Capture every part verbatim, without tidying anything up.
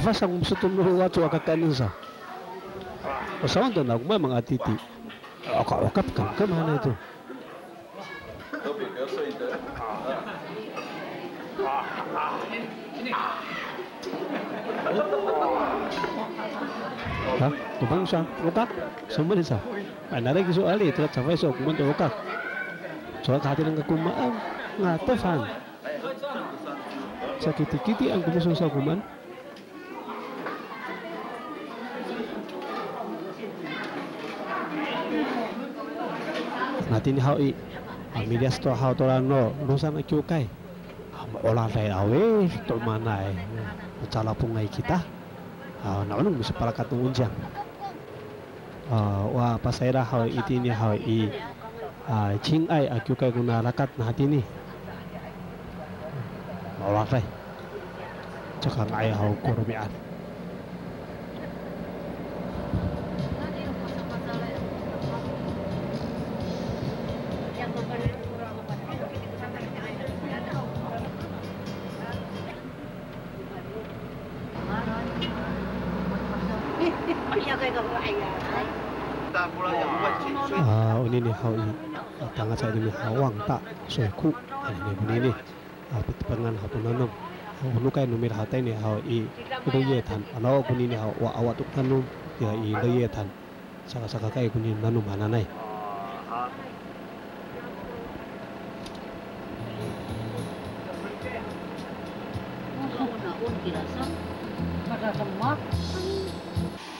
Fasang miso to no waco a kakaenen sa. O sawan to na ko mamang a titi. Oka, okap kamkam hanay to. Ha, to bang sa, okap, somali sa. Ay, naray kiso ali, tira cafay so, koman to okap. Sowal ka hatini ko maan, nga tefan. Sakitikitian ko miso sa koman. Hatini haw i, a, miliyas to haw to rano, losan a kiwkay. A, maoladay awi, to manay, calapongay kita. A, naonong misapalakat no onjang. A, wa pasayra haw itini haw i, a, Cingay a kiwkay kona rakat na hatini. Maoladay. Caka nga'ay haw ko romi'ad. A, onini haw i, a, tangasa onini haw wangta, soyku, a, onini. A, pitepengan haw to nanom. A, o nokay no mira haw tayni haw i, loyetan. Ano konini haw, wa awa to nanom, ya i loyetan. Saka, sakakaay konini nanom hananay.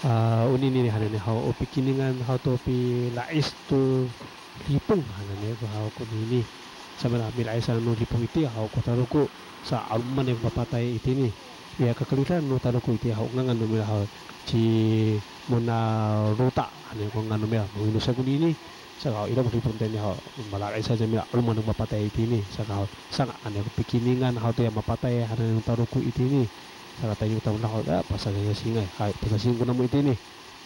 A, onini hananay haw, o pikiningan haw to pila'is to lipong hananay ko haw konini. Sa mira mila'is no lipong iti haw ko taroko. Sa 'aloman ko mapatay itini. Iya kakeridan no taroko iti haw, ngangan no mira haw Ci Mona Rota hananay ko ngangan no mira, manginosay konini. Saka haw ira ko lipong tayni haw, mala'is sa mira 'aloman ko mapatay itini. Saka haw sanga' hananay ko pikiningan haw toya mapatay hananay no taroko itini. Saka tayni ko tamdaw haw, a, pasasingay. Hay, pasasing ko namo itini.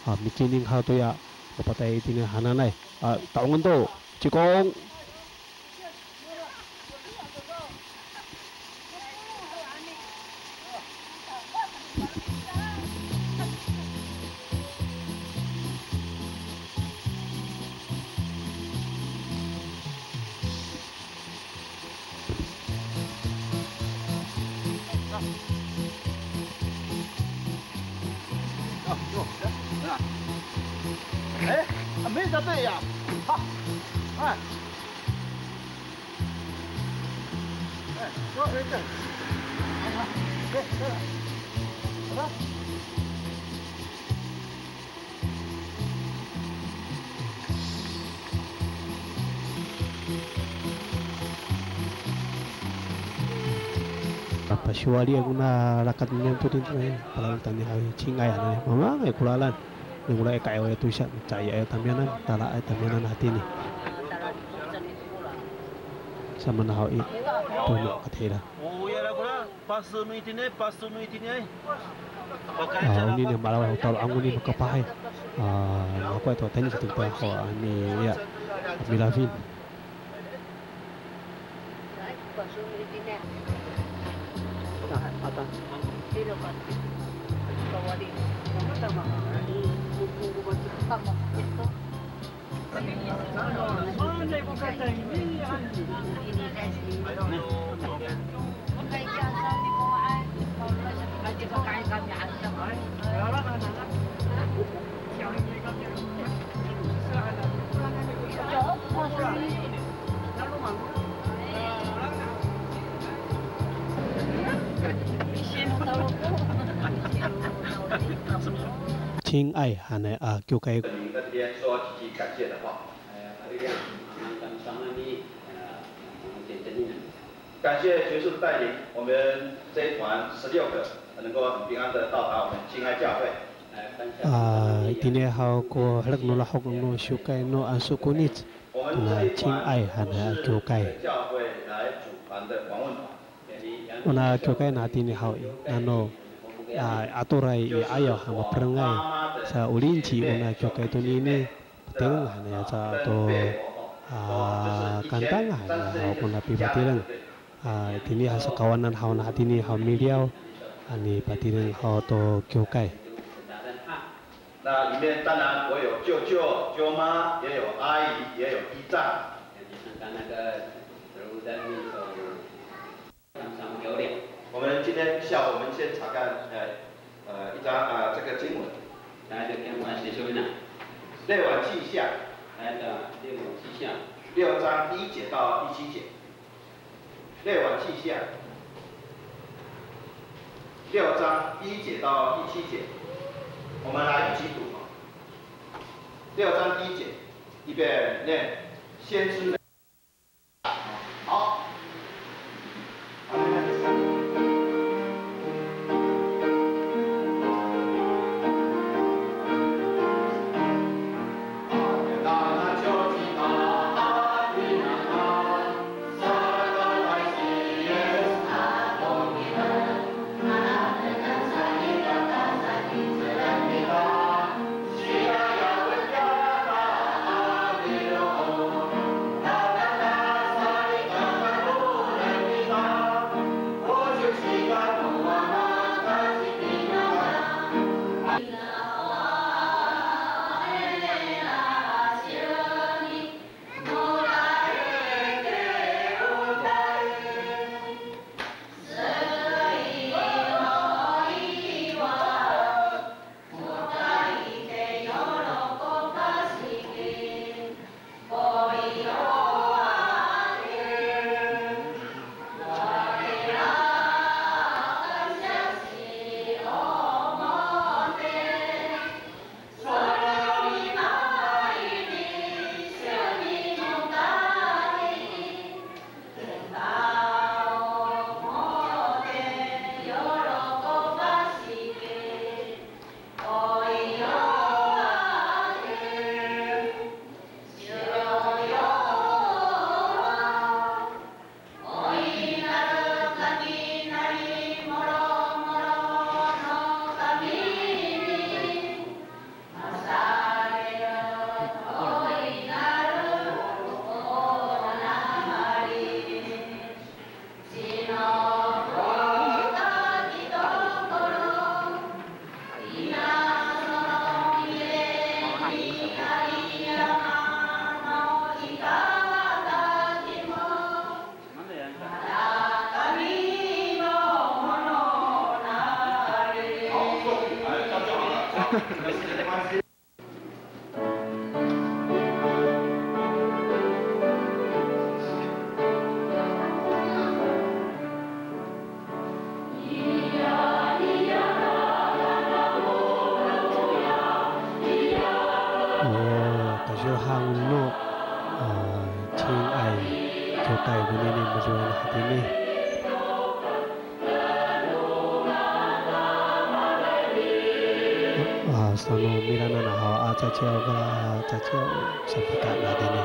A, mikining haw toya mapatay itini hananay. A, ta'ongen to, Cikong. Ay, amin sato ya. Ha. Ha. Pasiwali ako na rakat niyam to din, palal tani haw i Cingay hananay, mamangay ko lalan. Nikola i ka'ayaw to isa, caay a tamiyanan, tala a tamiyanan hatini. Samaan haw i, tono katira. O, ya la kora, paso no itini, paso no itini ay. A, onini malaw haw talo angoni makapahay. A, mako to tayni sa to haw, a, ni, ya, milafin. Cingay hanay a kiwkay. 跟这边说几句感谢的话。 感谢学士的带领，我们这一团十六个能够很平安地到达我们金爱教会。 A, itini haw ko herek no lahok no siwkay no Anso Konic, tona Cingay hanay a kiwkay. 教会来组团的访问团。 Ona kiwkay na hatini haw i, nano, a, atoray i 'ayaw a maperengay, sa o linci ona kiwkay tonini, patireng hanay aca to, a, kantang hanay haw kona pipatireng. A, itini haw sakawanan haw na hatini haw miliyaw, Ani patireng haw to kiwkay. 那里面当然我有舅舅、舅妈，也有阿姨，也有姨丈。 我们今天下午我们先查看，呃，呃，一张，呃，这个经文。 列王纪下。 列王纪下。 六章第一节到第七节。列王纪下。 六章第一节到第七节，我们来一起读。六章第一节，预备，念。先知的，好。O tasiyohang no, a, 亲爱 kiwkay konini madiwang hatini. A, sano milanan haw a caciyaw ka, caciyaw safika' na tini.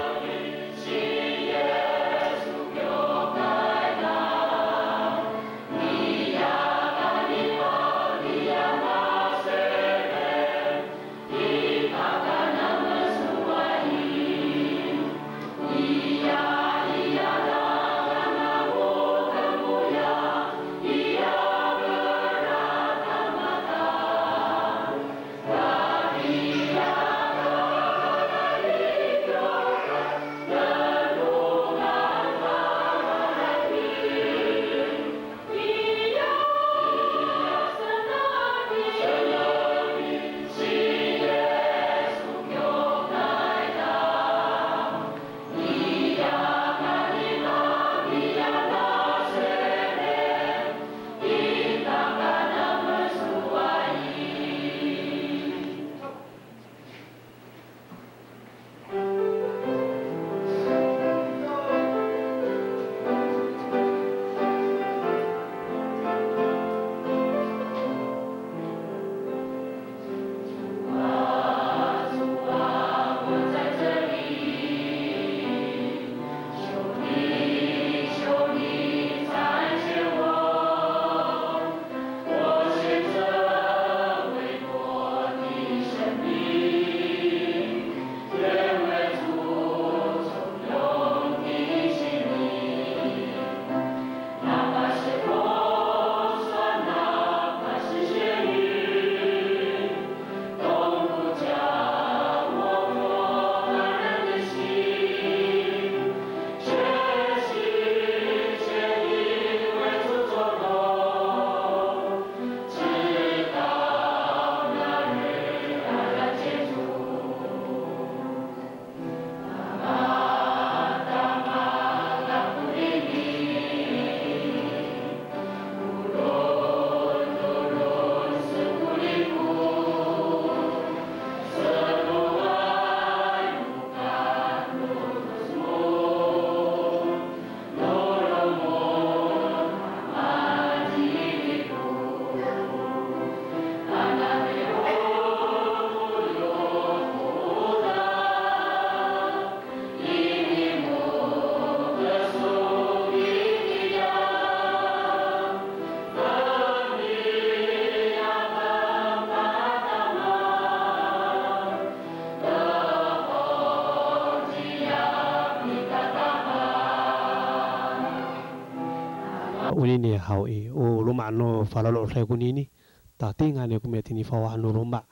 Onini haw i, o loma' no falalo'eday konini, tatingan i komiya tini fawah no loma'.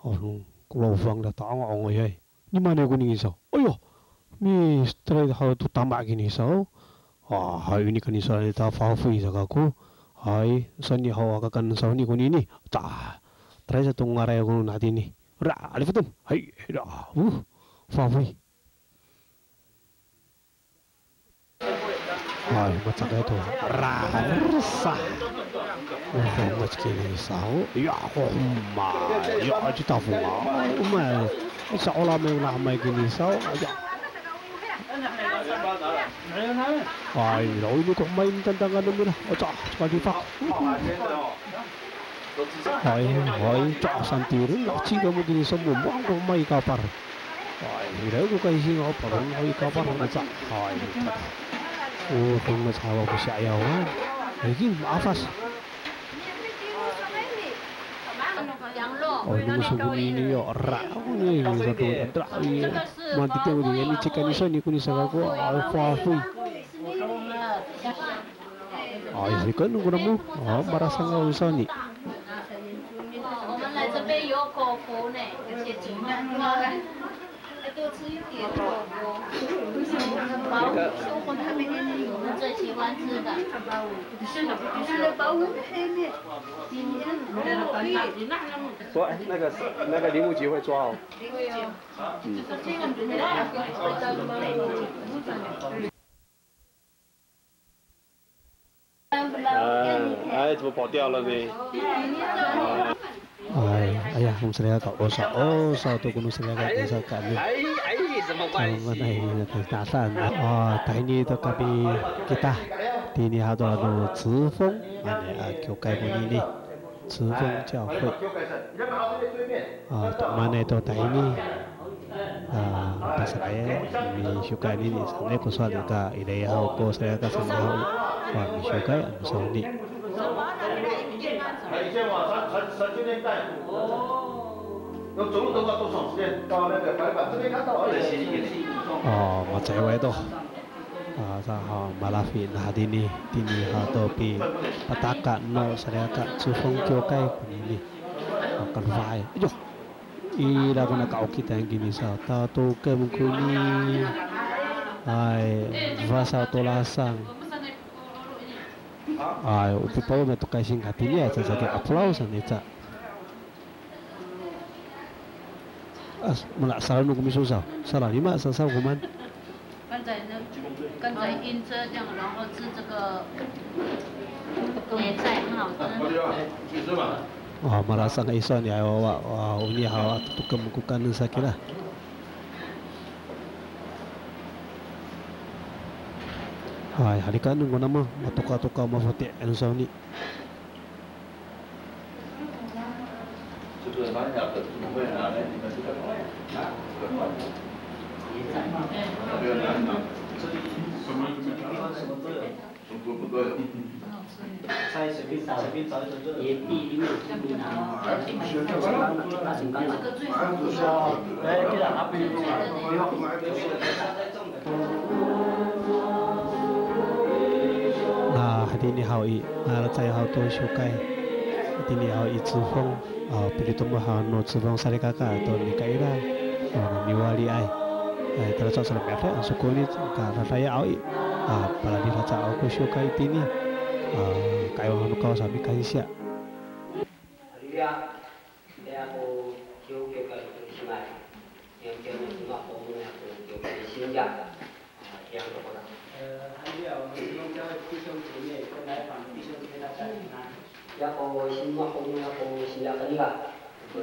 O, ko lofang da ta'ongo'ongoyay. Nimaan i konini saw. Ayo, mistrayed haw to tama' kini saw. A, hay, ini kani saw, ta fafoy sa kako. Hay, sani haw a kakaenen saw ni konini. Ta, tayra sa to ngaray ko na hatini. Ra, alifeten. Hay, ra, uh, fafoy. Hay, macakay to. Ra, sa. Oho, mac kini saw. Ya, ho, ma. Ya, citafonga. O maan. Sa olamay, olamay kini saw. Ya. Hay, ira, o ini ko homay i tantangan no mira. O, ca, caka difak. Hay, hay, ca, santireng, lacing kamo kini saw, momoang ko homay i kapar. Hay, ira ko kaysing, o, palong ko i kapar, maca. Hay, o, to maca hawa ko si'ayawan. Hay, kin, ma'afas. O, ini so konini yo, ra, o, ini, ini, ra, i, matitiya ko ini, cikani saw, ini koni sa kako, a, fafoy. Ay, halikan ko namo. A, marasangaw sani. 我们来这边有口福呢，而且多吃一点口福。我们最喜欢吃的。不，那个，那个林务局会抓哦。嗯。 哎，哎，怎么跑掉了呢？哎，哎呀，我们这里要搞多少？哦，少多，我们这里要搞多少？哎，哎，什么关系？我们那里那个大蒜啊，哦，tahini to kapi kita, tini hato ano Cifong, ane a kiwkay konini. 慈风教会。A, to'emanay to tahini. A, pasayra, misiwkay anini, sanay ko sowal i ka, ira haw ko salikaka sanay haw i, a, misiwkay ano sawni. 以前我三，三，三十年代，用走路都要多长时间到那个白板这边看到而已。O, macahiway to. A, sa haw malafi na hatini, tini hato pipataka no salikaka Cifong kiwkay konini. A, kalofahay. Ayo. Ira kona ka'okitan kini sa, tatokem koni. Ay, fasaw to lasang. Ay, o pipaw na to kaysing hatini, ay, sa saki apolaw sa nica. A, mana saraw no ko miso saw. Saraw nima sa saw komaen. 跟着呢，跟着晕车这样，然后吃这个梅菜，很好吃。A, malasang iso ni, a, wa, wa, o ini haw a totokem ko kaenen sa kira. Hay, halikanen ko namo, matokatoka mafoti' ano sawni. 这个南亚的怎么会拿来你们这个拿？这个放着。没有拿，拿。什么，什么，什么都有。中国不都有。菜随便，随便找一种都有。也第一名，第一名啊。哎，对了，啊，不用，不用。 Na hatini haw i, a, cecay haw to siwkay. Hatini haw i Cifong, a, pilitomo haw no Cifong salikaka to nikaira, a, niwaliay. E, talacowa sa romi'ad a, soko ini, ka dadaya haw i, a, paladil haca haw ko siwkay itini, a, ka'ayaw haw no Kawas a mikansiya. Haleluya. Ira ko kiwkiw ko kiwkay, kiwkiw no cima' ko, ira ko kiwkiw sinci. A, ira ko kora. 呃，还有我们同工教会弟兄姐妹跟来访的弟兄姐妹，大家平安。Ira ko cima' ko, ira ko sinci kanira. 那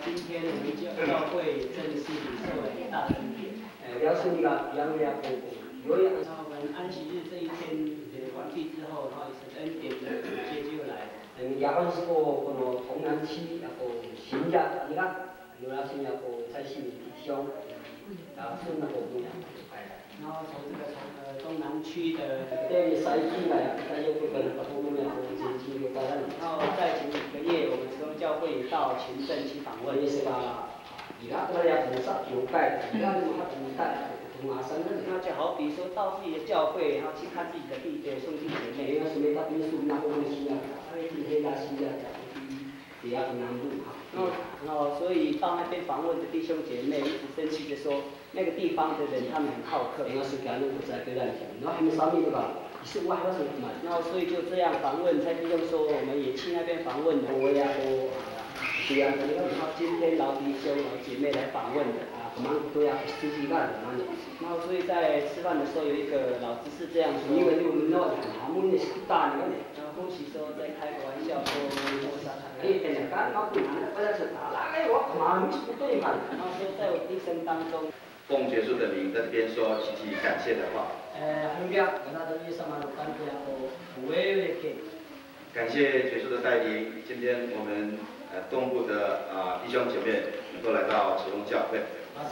今天我们教，教会正式领受了一大恩典。 E, ira ko sinci, ira ko, ira ko. 那我们安息日这一天，呃，完毕之后，然后也是恩典的主接就来。 Miya'on ko kono 重阳节 ira ko sinci nira, ano ira sinci ira ko 蔡姓弟兄, 然后从这个从，呃，东南区的，对，蔡姓的呀，蔡姓的，然后再前几个月，我们慈东教会到前镇去访问。那就好比说到自己的教会，然后去看自己的弟，呃，兄弟姐妹。哦，哦，所以到那边访问的弟兄姐妹一直生气，就说那个地方的人他们很好客。然后所以就这样访问蔡弟兄说，我们也去那边访问了。我也有，啊，这样的，然后今天老弟兄老姐妹来访问的。 然后所以在吃饭的时候有一个老执事这样说，然后或许说在开个玩笑说，然后说在我一生当中，奉主耶稣的名在这边说极其感谢的话。 感谢主耶稣的带领，今天我们，呃，东部的，啊，弟兄姐妹能够来到慈翁教会。呃，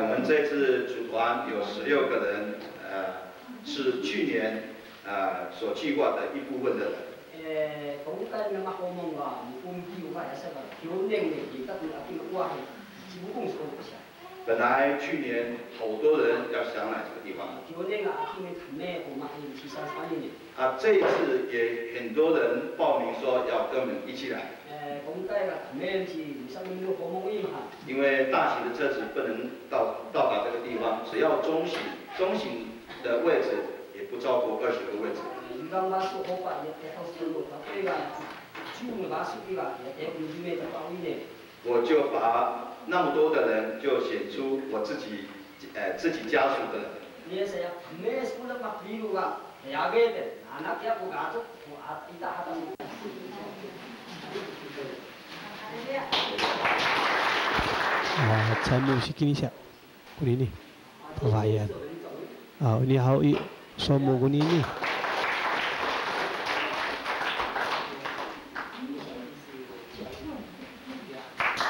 我们这次组团有十六个人，呃，是去年，呃，所计划的一部分的人。 本来去年好多人要想来这个地方。 啊，这一次也很多人报名说要跟我们一起来。 因为大型的车子不能到，到达这个地方，只要中型，中型的位置也不超过二十个位置。 我就把那么多的人就选出我自己，呃，自己家属的人。 A, caymo sikinisya konini. Fafahiyan. A, ini haw i, somo konini.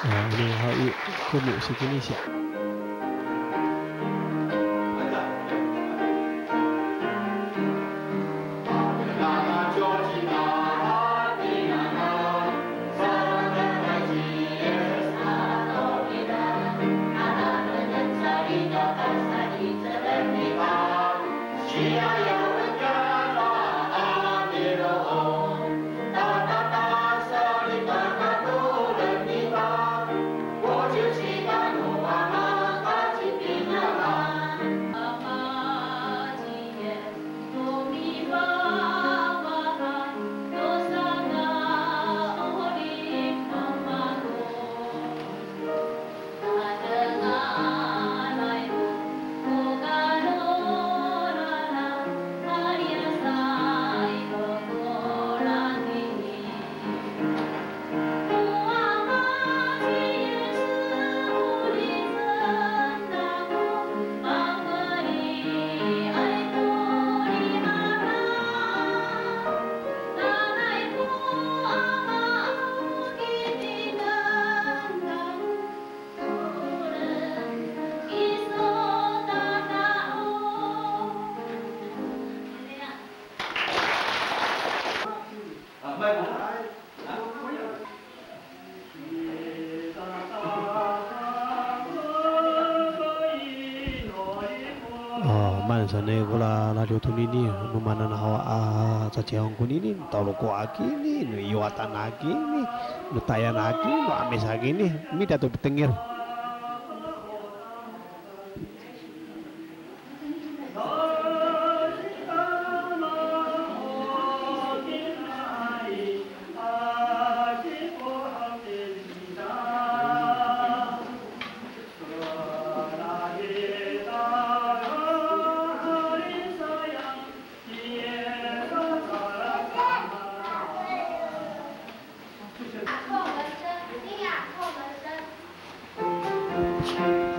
A, ini haw i, komo sikinisya. O maan sanay ko laladiw tonini, no maan haw a caciyaw konini, no Tawloko'akini, no Iwata'akini, no Tayanakini, no Amisakini, mida to pitengil.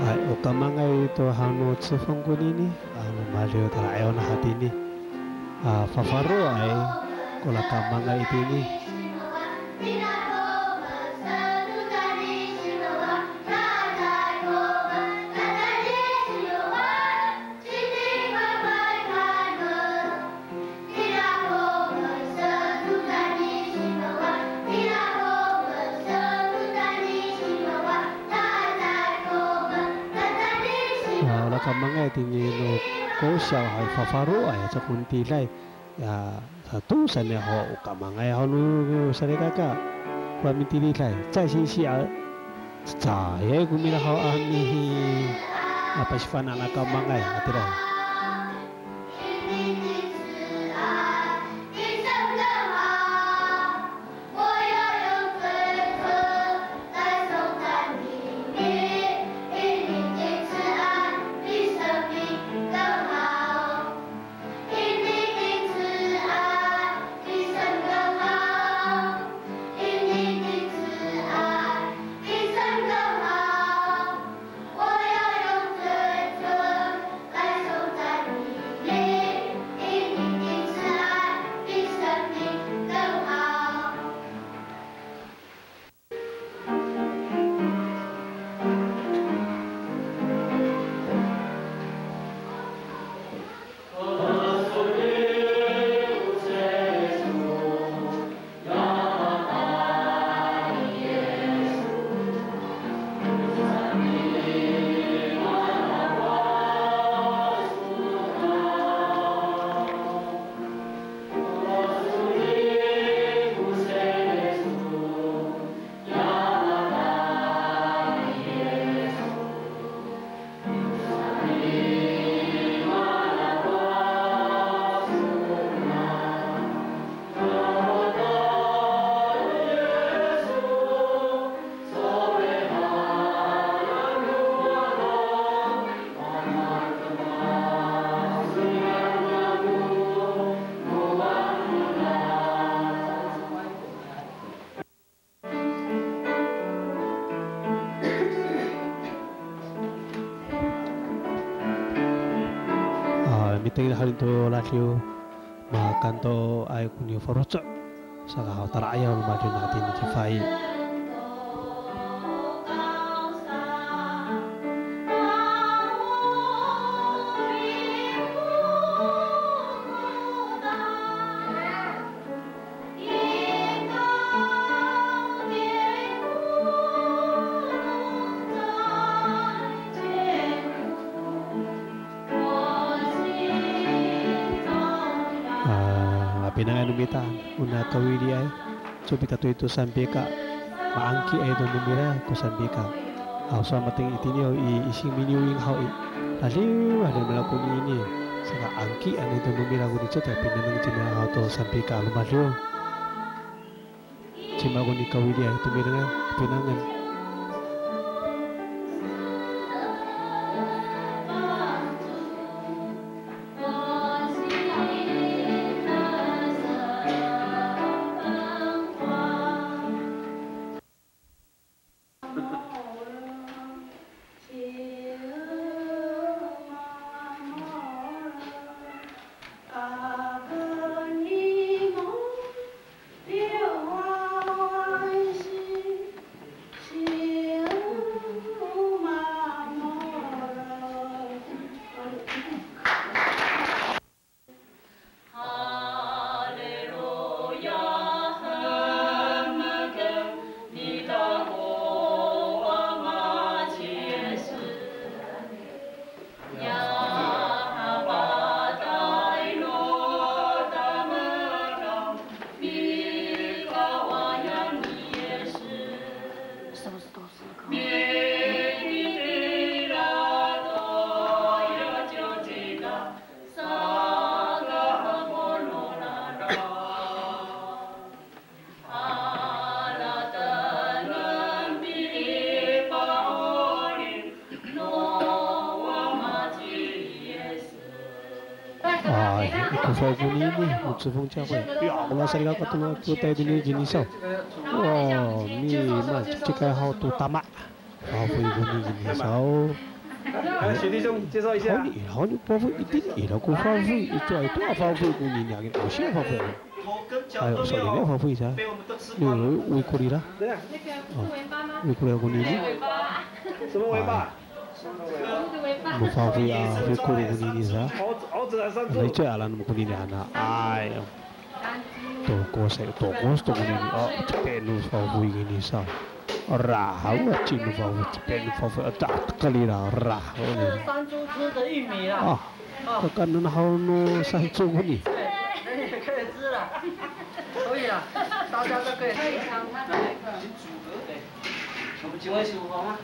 Hay, o kamangay to hano cifong konini, ano maliw tala'ayaw na hatini. A, fafaroay ko lakamangay itini. Kamangay tini no kosiyaw hay fafaroay, caay ko mitiliday. Ya, sato saan ho o kamangay haw no salikaka. Ko mitiliday. Caay singsi a, caay ko mira haw a mi, a, pasifana'an a kamangay, a tira. A, mitengil haw to radiw, makantoay ko nifaloco', saka haw tala'ayaw no madiw no hatini ci Fai. A, pinangan no mita, ona kawiliay, co pita to i to sampika, maangki ay to no mira ko sampika. Haw, sa matengil itini haw i, ising miniwing haw i, laliw, laliw mira konini. Saka angki anay to no mira konini, cita pinangan cimira haw to sampika, lomadiw. Cima konini kawili ay to mira pinangan. A, ko faw konini, mo cifong caay. Ya, ko masalikaka to no kotay tini kini saw. O, mi, ma, cikay haw to tama. Fafoy konini saw. 哎，许弟兄，介绍一下。Honi, honi, fafoy itini, ira ko fafoy, icowa to a fafoy konini, angin, o siya fafoy. Ayo, sowal nira fafoy sa. Ni, wi korira. 对啊。O, wi korira konini. 什么尾巴？Ay. Mo fafoy a, wi kori konini sa. 猴子，猴子来上树。Ano icowa alan no konini hana. Ay. Tokos, tokos to konini. O, cipe no fafoy konini sa. Rahaw a cino fafo, cipay no fafo, a, tatekel ira, rahaw. 这是山猪吃的玉米啦。啊，哦。Kakaenen haw no sahico koni. 对，人也可以吃了，可以了，大家都可以。可以尝它的那个。我们请问师傅吗？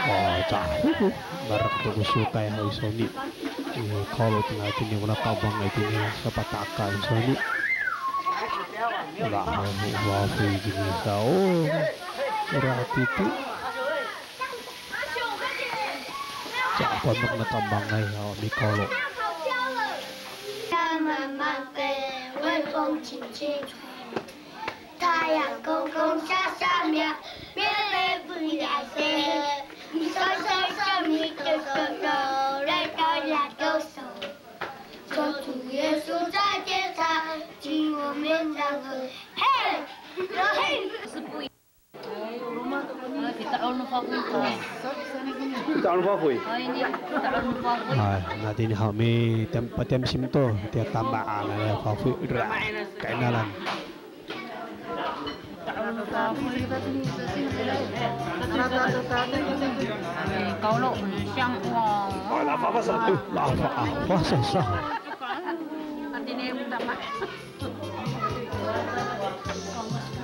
O, caay ko, maherek to ko siwkay haw i soni. I, kalo tona itini, ona kamangay itini, sapataka i soni. Ora haw, o fafoy itini sa, o. Ora titi. Caay ko maherek na kamangay haw, mikalo. 太阳公公下下喵，咩咩不要谁，你说说什么都说说，来到亚洲手。说主耶稣在天上，请我们唱歌，嘿，嘿。 Kita 'ol no fafoy to. Kita 'ol no fafoy. Hay, na tini haw mi tem-, patemsim to, tiya tama a na fafoy, ira, kainalan. Kita 'ol no fafoy. Ay, kalo, siyang, wa. A, lafa, lafa, lafa, lafa, sa. Hatini tama.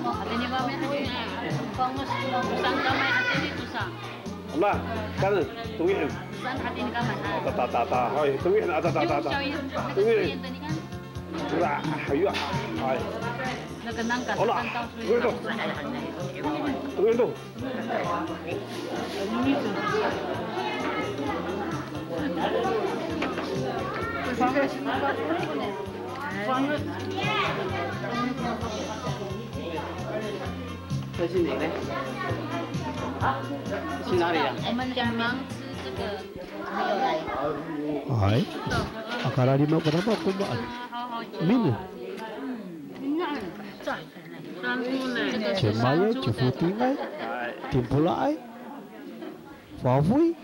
Hatini kami, hatini. Saan kamay hatini to sa. Ama, kan, tongihen. Saan hatini kamay, ha? Ata, ata, ata, ata. Hay, tongihen, ata, ata, ata, ata. Tongihen. Ira, ayo, hay. Naka, naka, hola, saan to, tongihen to. Tongihen to. Hay. Aka lalima ko namo ko maan. Mino. Cemay, cifotingay, timpola'ay, fafoy.